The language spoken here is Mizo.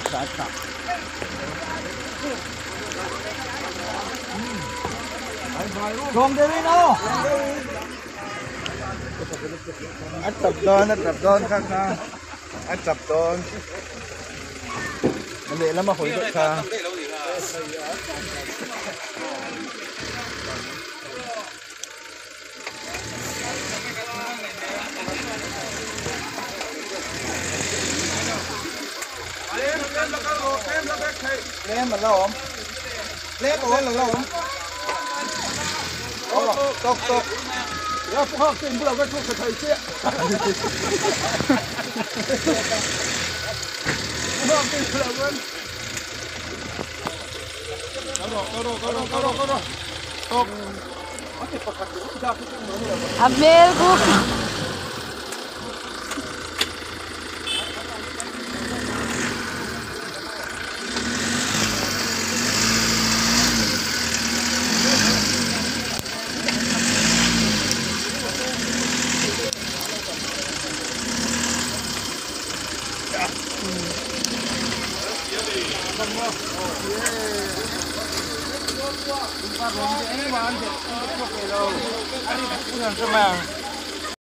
A tap dawn a tap dawn kha kha a tap dawn a lehlam a hawi deuh kha. Tlem a la awm tlem a la awm tawk tawk A hmel ku.